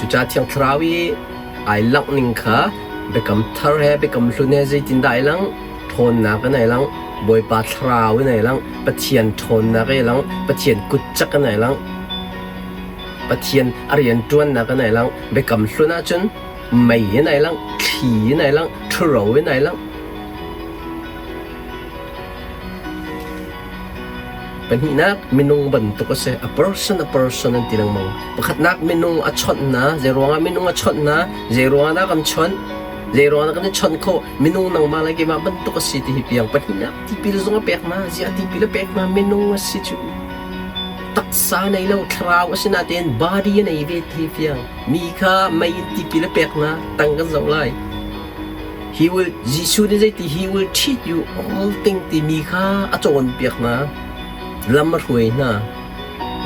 Cucaah Thiang Thlarau i ai langh ning kha Biakam Thar he Biakam Hlun he zeitindah ai langh? Ṭhawnnak in ai langh, Bawipa Thlarau in ai langh, Pathian ṭhawnnak ai langh, Pathian kutcak in ai langh, Pathian a rianṭuannak in ai langh. Biakam Hlun ahcun mei in ai langh, thli in ai langh, ṭhuro in ai langh. Pahnihnak, minung bantuk a si. A person a person an ti lengmang. Pakhatnak minung a chawnh hna. Zeiruangah minung a chawnh hna? Zeiruangah dah kan chawnh? Zeiruangah dah kan i chawnh khawh? Minung nangmah le keimah bantuk a si ti hi piang. Pahnihnak, tipil zong a pek hna. Ziah tipil a pek hna? Minung a si cu. Taksa nei lo, thlarau a si natein body a nei ve ti hi fiang. Mi kha mei in tipil a pek hna. Tang kan zoh lai. He will Jesuh nih zeiti he will teach you all thing timi kha a cawnpiak hna. Lam a hruai hna.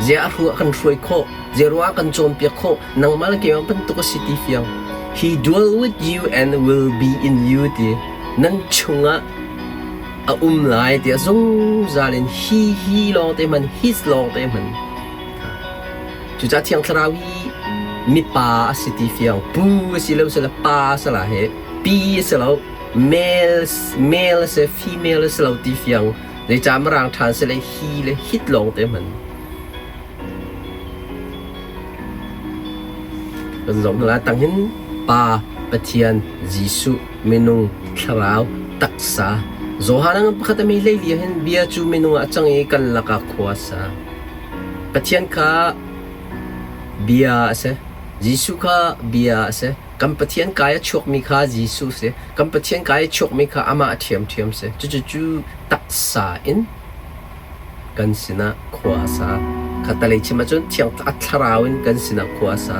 Zia a hru a kan hruai khawh. Zia a kan cawnpiak khawh. Nangmah le keimah bantuk a si ti fiang. He dwell with you and will be in you ti. Nan chungah a um lai tiah zungzal in he he lawng te hman his lawng te hman. Cucaah Thiang Thlarau hi mipa a si ti fiang, pu a si lo sila pa a si la he, pi a si lo, male, male a si, female a si lo ti fiang. Zeicah mirang ṭhan si le hi le hit lawng te hman. Kan zoh hna lai tang hin Pa, Pathian, Jesuh, minung, thlarau, taksa. Johan ang pakhat a mi leili hin bia cu minung ah cang i kan lakah khua a sa. Pathian kha bia a si. Jesuh kha bia a si. Kan Pathian kai a chuakmi kha Jesuh a si. Kan Pathian kai a chuakmi kha amah a ṭhiamṭhiam a si. Cucu taksa in kan sinah khua a sa. Khattalei chim ahcun Thiang a Thlarau in kan sinah khua a sa.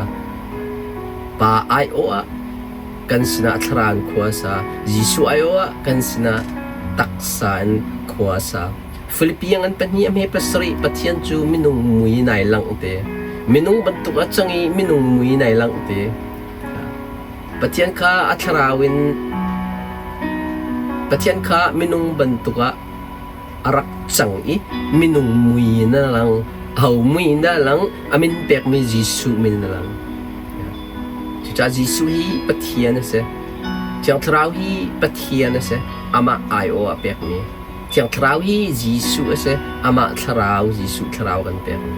Pa aiawh ah kan sinah Thlarau in khua a sa. Jesuh aiawh ah kan sinah taksa in khua a sa. Filipi an pahnih a hme pasarih Pathian cu minung mui nai langh te. Minung bantuk a cang i minung mui nai langh te. Pathian kha a thlarau in Pathian kha minung bantuk ah a rak cang i minung mui na lang. Ho mui na lang a min pekmi Jesuh min na lang. Cucaah Jesuh hi Pathian a si. Thiang Thlarau hi Pathian a si. Amah aiawh ah pekmi. Thiang Thlarau hi Jesuh a si. Amah Thlarau, Jesuh Thlarau kan pekmi.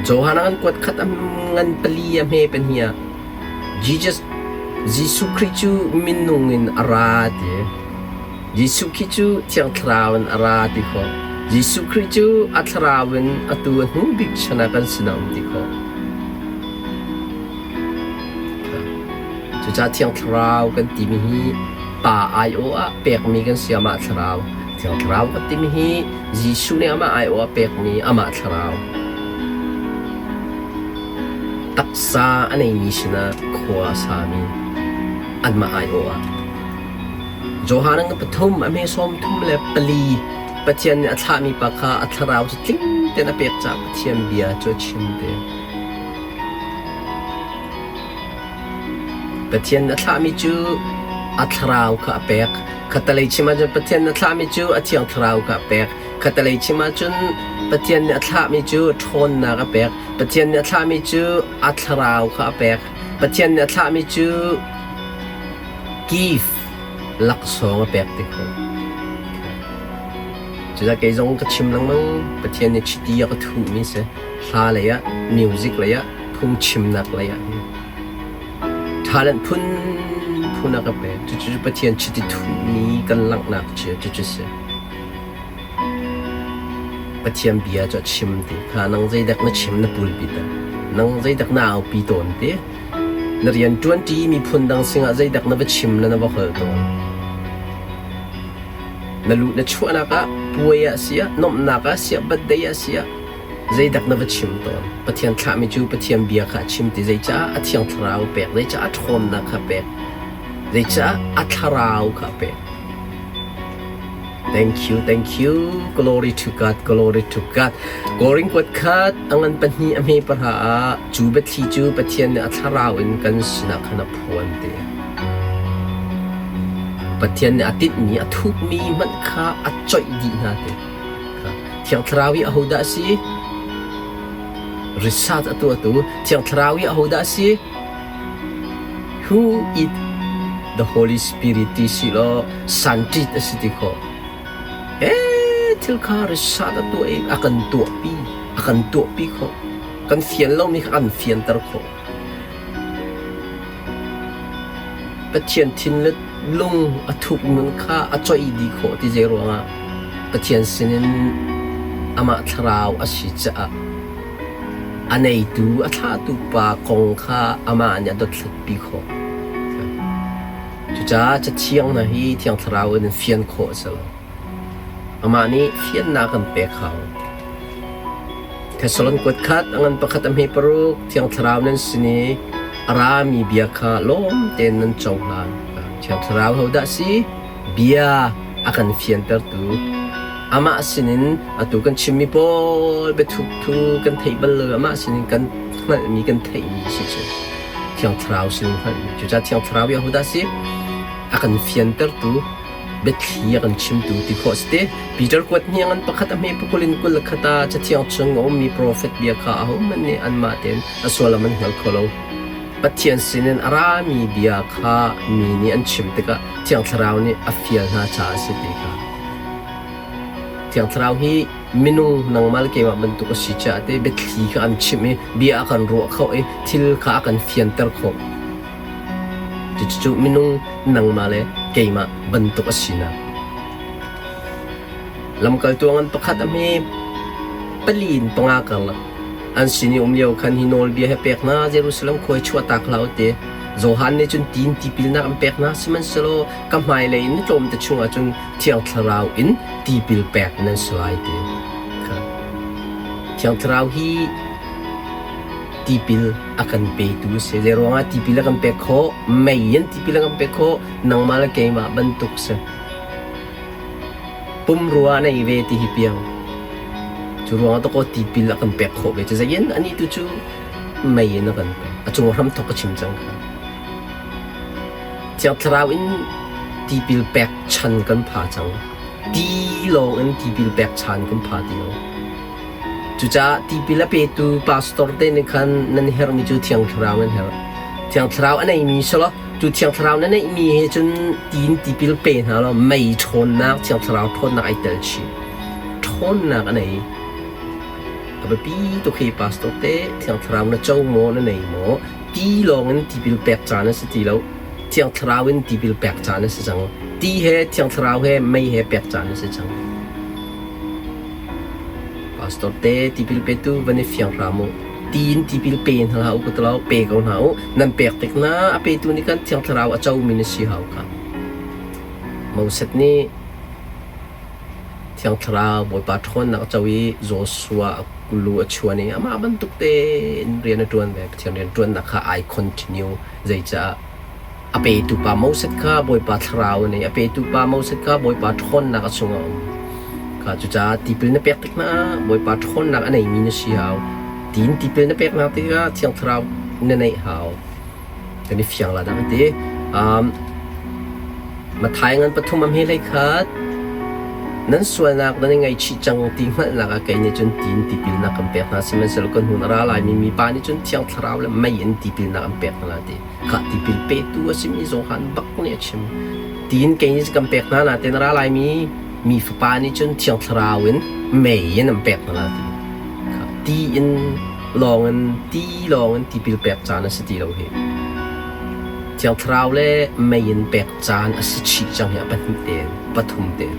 Johan ah kan kuat khat a ngan pali a hme pahnih ah Jesus Jesuh Khrih cu minung in a ra ti. Jesuh Khrih cu Thiang Thlarau in a ra ti khawh. Jesuh Khrih cu a Thlarau in atu a hnu bik chan ah kan sinah um ti khawh. Cucaah Thiang Thlarau kan timi hi Pa aiawh ah pekmi kan si amah Thlarau. Thiang Thlarau kan timi hi Jesuh nih amah aiawh ah pekmi amah Thlarau. Taksa a neimi sinah khua a sami anmah aiawh ah. Johan ang pathum a hme sawm thum le pali Pathian nih a thlahmi pa kha a thlarau cu tling tein a pek caah Pathian bia cu a chim te. Pathian a thlahmi cu a thlarau kha a pek. Khattelei chim ahcun Pathian a thlahmi cu a thiang thlarau kha a pek. Khattelei chim ahcun Pathian nih a thlahmi cu ṭhawnnak a pek. Pathian nih a thlahmi cu a thlarau kha a pek. Pathian nih a thlahmi cu gift laksawng a pek ti khawh. Cucaah kei zong ka chim lengmang Pathian nih chiti a ka thuhmi si. Hla lei ah, music lei ah, phungchimnak lei ah hin talent phunphun a ka pek. Cucu Pathian chiti thuhmi kan langhnak cu cucu si. Pathian bia cu a chim ti kha nang zeidak na chim na pulpit ah nang zeidak na aupi tawn ti na rian ṭuanṭi miphun dang singah zeidak na va chim le na va hol tawn. Na luh na chuahnak ah puai ah siah nuamhnak ah siah birthday ah siah Zeidak na va chim tawn? Pathian thlahmi cu Pathian bia kha a chim ti zeicah a Thiang Thlarau a pek, zeicah a ṭhawnnak kha a pek, zeicah a Thlarau kha a pek. Thank you, thank you. Glory to God, glory to God. Korin kuat khat a ngan pahnih a hme pahra ah cu biathli cu Pathian nih a thlarau in kan sinah khan a phuan te. Pathian nih a tinhmi, a thukmi hmanh kha a coih dih hna te. Thiang Thlarau hi ahodah a si? Research a tuahtu Thiang Thlarau hi ahodah a si? Who is the Holy Spirit ti si law sanṭit a si ti khawh. Ee thil kha risat a tuah i a kan tuahpi, a kan tuahpi khawh. Kan fian lomi kha kan fianter khawh. Pathian thin le lung a thuk nun kha a coih dih khawh ti zei ruangah Pathian sinin amah thlarau a si caah a neitu a thlahtu pa kong kha amah nih a dothlatpi khawh. Cucaah Cathiang hna hi Thiang Thlarau in fian khawh a si lo. Amah nih fiannak an pek hau. Thessalon kuat khat a ngan pakhat a hme paruk Thiang Thlarau nan sin i a rami bia kha lawm tein nan cohlan. Thiang Thlarau hodah si? Bia a kan fiantertu. Amah sinin atu kan chimmi pawl biathuk thu kan theih bal lo amah sinin kan hngalhmi kan theihmi si cu Thiang Thlarau sinin hngalhmi. Cucaah Thiang Thlarau hi ahodah si? A kan fiantertu biathli a kan chimtu ti khawh si te. Peter kuat hniang an pakhat a hme pukul in 20 le khat ah Cathiang chung a ummi profet bia kha ahohmanh nih anmah tein a sullam an hngal kho lo. Pathian sinin a rami bia kha mi nih an chim tikah Thiang Thlarau nih a fial hna caah a si ti kha. Thiang Thlarau hi minung nangmah le keimah bantuk a si caah te biathli kha an chimh i bia a kan ruah kho i thil kha a kan fianter khawh. Cucu minung nangmah le keimah bantuk a sinak. Lamkaltu ngan pakhat a hme pali in panga karlak an sin i um lio khan hi nawlbia he pek hna Jerusalem khua i chuahtak hlah u ti. Johan nih cun tiin tipilnak an pek hna sihmanhsehlaw ka hmailei in tlawmte chungah cun Thiang Thlarau in tipil pek nan si lai ti. Thiang Thlarau hi tipil a kan petu a si. Zei ruangah tipil a kan pek khawh? Mei in tipil a kan pek khawh. Nangmah le keimah bantuk si. Pumrua a nei ve ti hi piang. Cu ruangah takaw tipil a kan pek khawh ve. Cu zeiin anih tu cu mei in a kan pek. A cung hramthok ka chim cang kha. Thiang Thlarau in tipil pek chan kan pha cang. Ti lawng in tipil pek chan kan pha ti lo. Cucaah tipil a petu pastor te nih khan nan herhmi cu Thiang Thlarau nan herh. Thiang Thlarau a neimi selaw cu Thiang Thlarau na neihmi he cun tiin tipil pe hna law mei ṭhawnnak Thiang Thlarau ṭhawnnak ai tel chih. Ṭhawnnak a nei. A biapi tuk hi pastor te Thiang Thlarau na co maw na nei maw ti lawng in tipil pek caan a si ti lo. Thiang Thlarau in tipil pek caan a si cang. Ti he Thiang Thlarau he mei he pek caan a si cang. Pastor te tipil petu van i fiang hram u. Tiin tipil pe hna hlah u ka ti pe ko hna u. Nan pek tik na a petu nih khan Thiang Thlarau a comi na si hau kha. Moses nih Thiang Thlarau Bawipa ṭhawnnak a co i Joshua a lu a chuan i amah bantuk tein rian a ṭuan ve. Pathian rian ṭuannak kha ai continue. Zeicah A petu pa Moses kha Bawipa thlarau a nei. A petu pa Moses kha Bawipa ṭhawnnak a chungah a um. Kha cucaah tipil na pek tik hna ah Bawipa ṭhawnnak a neimi na si hau. Tiin tipil na peknak tikah Thiang Thlarau na neih hau. Kan i fiang la dah ka ti. Um, Matthai ngan pathum a hme hlei khat. Nan sualnak nan i ngaihchih cang ti hngalhnak ah kei nih cun tiin tipilnak kan pek hna. Sihmanhsehlaw kan hun a ra laimi mipa nih cun Thiang Thlarau le mei in tipilnak an pek hna lai ti. Khah tipil petu a simi Johan bak nih a chim. Tiin kei nih kan pek hna nain a ra laimi mi fapa nih cun Thiang Thlarau in mei in an pek hna la ti. Khah ti in lawng in ti lawng in tipil pek caan a si ti lo hi. Thiang Thlarau le mei in pek caan a si chih cang hi a pahnih tein, pathum tein.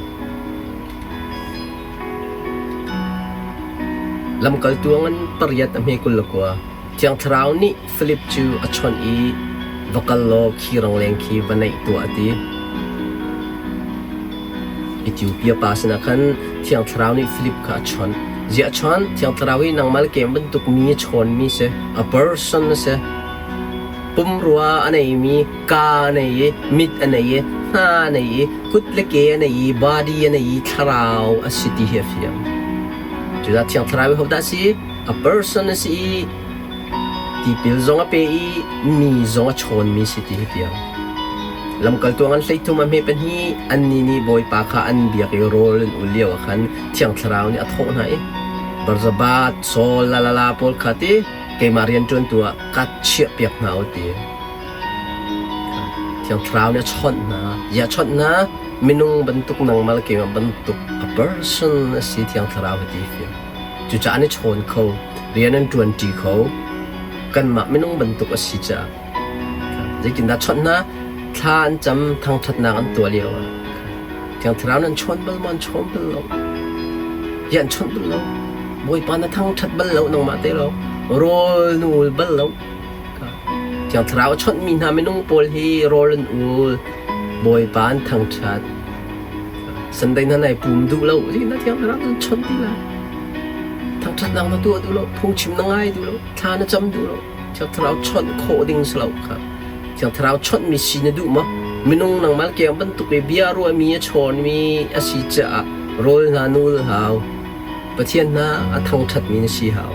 Lamkaltu ngan pariat a hme 29. Thiang Thlarau nih Filip cu a chawnh i va kal law khi rangleng khi va naih tuah a ti. Ethiopia pa sinah khan Thiang Thlarau nih Filip kha a chawnh. Ziah a chawnh? Thiang Thlarau hi nangmah le keimah bantuk mi a chawnmi si, a person a si. Pumrua a neimi, ka a nei i, mit a nei i, hna a nei i, kut le ke a nei i, body a nei i, thlarau a si ti hi a fiang. Cudah Thiang Thlarau hi hodah a si? A person a si i Tipil zong a pe i mi zong a chawnmi si ti hi fiang. Lamkaltu an 13 a hme pahnih annih nih Bawipa kha an biak i rawl an ul lio ah khan Thiang Thlarau nih a thawh hna i Barzabat, Saul, lalala pawl kha ti keimah rianṭuantu ah ka chiahpiak hna u ti. Thiang Thlarau nih a chawnh hna. Ziah a chawnh hna? Minung bantuk nangmah le keimah bantuk a person a si Thiang Thlarau hi ti fiang. Cucaah an i chawn kho, rian an ṭuanṭi kho. Kanmah minung bantuk a si caah. Zeitindah chawnh hna? Thla an cam, thangṭhatnak an tuah lio ah. Thiang Thlarau nih an chawn bal maw? An chawn bal lo. Ziah an chawnh bal lo? Bawipa na thangṭhat bal lo nangmah te lo. Rawl na ul bal lo. Thiang Thlarau a chawnhmi hna minung pawl hi rawl an ul, Bawipa an thangṭhat. Sunday hna nai pum duh lo, na Thiang Thlarau an chawnh ti lai. Thangṭhatnak na tuah duh lo, phungchim na ngai duh lo, thla na cam duh lo. Thiang Thlarau chawnh khawh ding si lo kha. Thiang Thlarau chawnhmi si na duh maw? Minung nangmah keng bantuk i bia ruahmi a chawnmi a si caah rawl hna nul hau. Pathian hna a thangṭhatmi na si hau.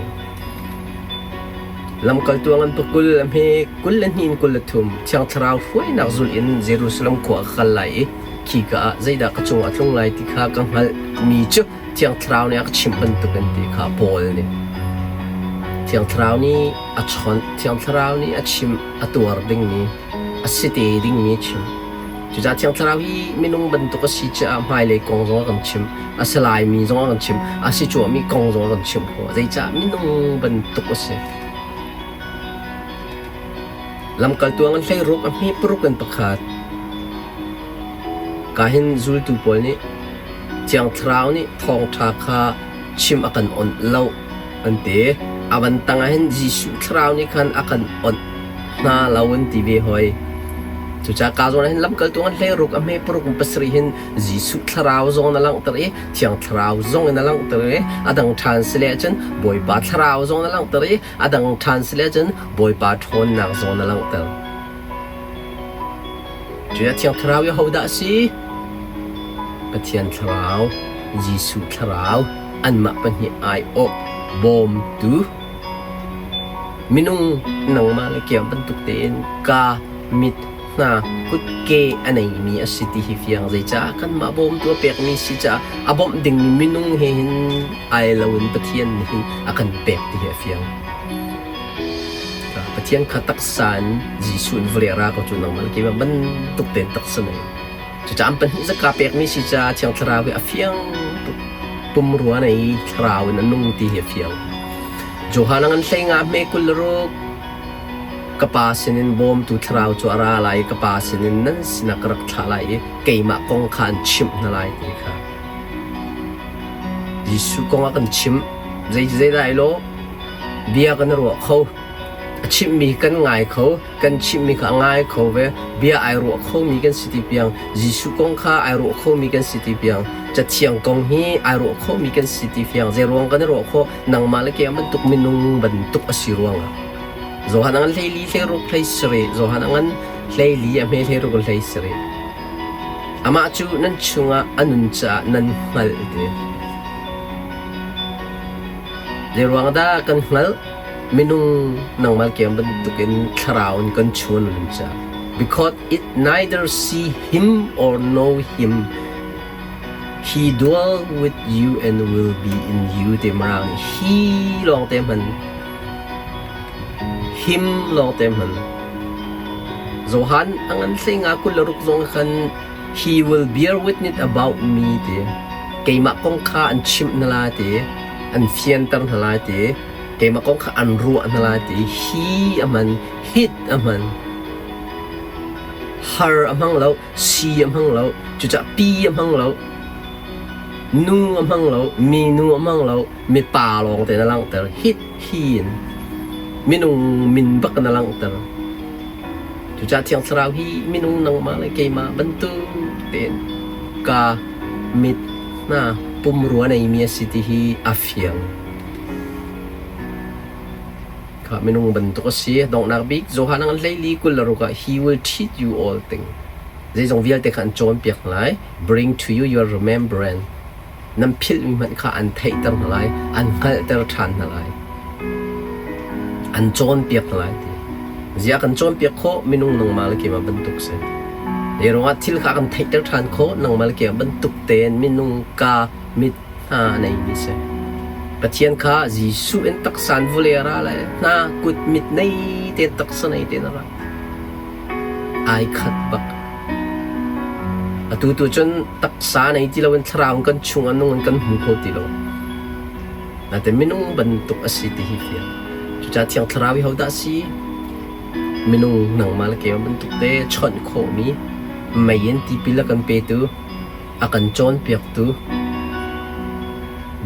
Lamkaltu a ngan pakul, a hme 22 in 23, Thiang Thlarau hruainak zulh in Jerusalem khua ka kal lai i khika ah zeidah ka cungah a tlung lai ti kha ka hngalhmi cu Thiang Thlarau nih a ka chimh bantukin ti kha Paul nih Thiang Thlarau nih a chawnh, Thiang Thlarau nih a chimh, a tuar dingmi, a si te dingmi a chim. Cucaah Thiang Thlarau hi minung bantuk a si caah hmailei kong zong a kan chimh, a si laimi zong a kan chimh, a si cuahmi kong zong a kan chimh khawh. Zeicah minung bantuk a si? Lamkaltu a ngan 16 a hme paruk in pakhat. Ka hin zultu pawl nih Thiang Thlarau nih thawngṭha kha chim a kan onh lo an ti. A van tang ah hin Jesuh Thlarau nih khan a kan onh hna lo an ti ve hoi. Cucaah ka zawn ah hin lamkaltu an 16 a hme paruk in pasarih hin Jesuh Thlarau zong in a langhter i Thiang Thlarau zong in a langhter i a dang ṭhan si le ahcun Bawipa Thlarau zong in a langhter i a dang ṭhan si le ahcun Bawipa ṭhawnnak zong in a langhter. Cuya Thiang Thlarau hi hodah a si? Pathian Thlarau, Jesuh Thlarau, anmah pahnih aiawh bawmtu. Minung nangmah le keimah bantuk tein ka, mit, hna, kut, ke a neimi a si ti hi fiang. Zeicah kanmah bawmtu a pekmi si caah a bawmh dingmi minung he hin ai loin Pathian nih hin a kan pek ti hi a fiang. Pathian kha taksa in Jesuh in vawlei ra ko cu nangmah le keimah bantuk tein taksa nei. Cucaah an pahnih zaka pekmi si caah Thiang Thlarau hi a fiang tuk. Pumrua nei thlarau in a nung ti hi a fiang. Johan a ngan hlei nga hme 26 ka pa sinin bawmtu thlarau cu a ra lai i ka pa sinin nan sinah ka rak thlah lai i keimah kong kha an chimh hna lai ti kha. Jesuh kong a kan chimh. Zei zeidah ai lawh? Bia kan i ruah kho. A chimhmi kan ngai kho. Kan chimhmi kha a ngai kho ve. Bia ai ruah khomi kan si ti piang, Jesuh kong kha ai ruah khomi kan si ti piang, Cathiang kong hi ai ruah khomi kan si ti fiang. Zeiruang kan i ruah khawh? Nangmah le keimah bantuk minung bantuk a si ruangah. Johan a ngan 14 16 17. Johan a ngan 14 a hme 16 in 17. Amah cu nan chungah a nun caah nan hngalh ti. Zeiruang dah kan hngalh? Minung nangmah kiang bantukin thlarau in kan chuan an ca. Because it neither see him or know him. He dwell with you and will be in you te marang nih he lawng te hman him lawng te hman Johan a ngan hlei nga 26 zong khan He will bear witness about me ti. Keimah kong kha an chimh hna lai ti. An fianter hna lai ti. Keimah kong kha an ruah hna lai ti. Hi a hman, hit a hman. Har a hmang lo, si a hmang lo, cucah pi a hmang lo, nu a hmang lo, mi nu a hmang lo, mi pa lawng te na langhter. Hit hi in minung min bak na langhter. Cucaah Thiang Thlarau hi minung nangmah le keimah bantuk tein ka mit hna pumrua neimi a si ti hi a fiang. Kha minung bantuk a si. Donghnak bik Johan ang 14 26 ah he will teach you all things. Zeizong vialte kha an cawnpiak hna lai. Bring to you your remembrance. Nan philhmi hmanh kha an theihter hna lai, an hngalhter ṭhan hna lai, an cawnpiak hna lai ti. Ziah kan cawnpiak khawh minung nangmah le keimah bantuk si. Hi ruangah thil kha kan theihter ṭhan khawh nangmah le keimah bantuk tein minung ka mit hna a neimi si. Pathian kha Jesuh in taksa in vawlei a ra lai, hna kut mit nei tein taksa nei tein a ra. Ai khat bak. Atu tu cun taksa nei ti loin thlarau kan chung ah nung in kan hmu kho ti lo. Nain minung bantuk a si ti hi fiang. Cucaah Thiang Thlarau hi hodah a si? Minung nangmah le keimah bantuk te chawnh khawhmi mei in tipil a kan petu, a kan cawnpiaktu,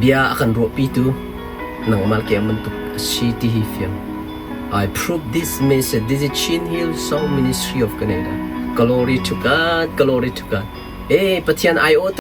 bia a kan ruahpitu nangmah le keimah bantuk a si ti hi fiang. I prove this message. This is Chin Hill Song Ministry of Canada. Glory to God, glory to God. Eh, Pathian ai-awh.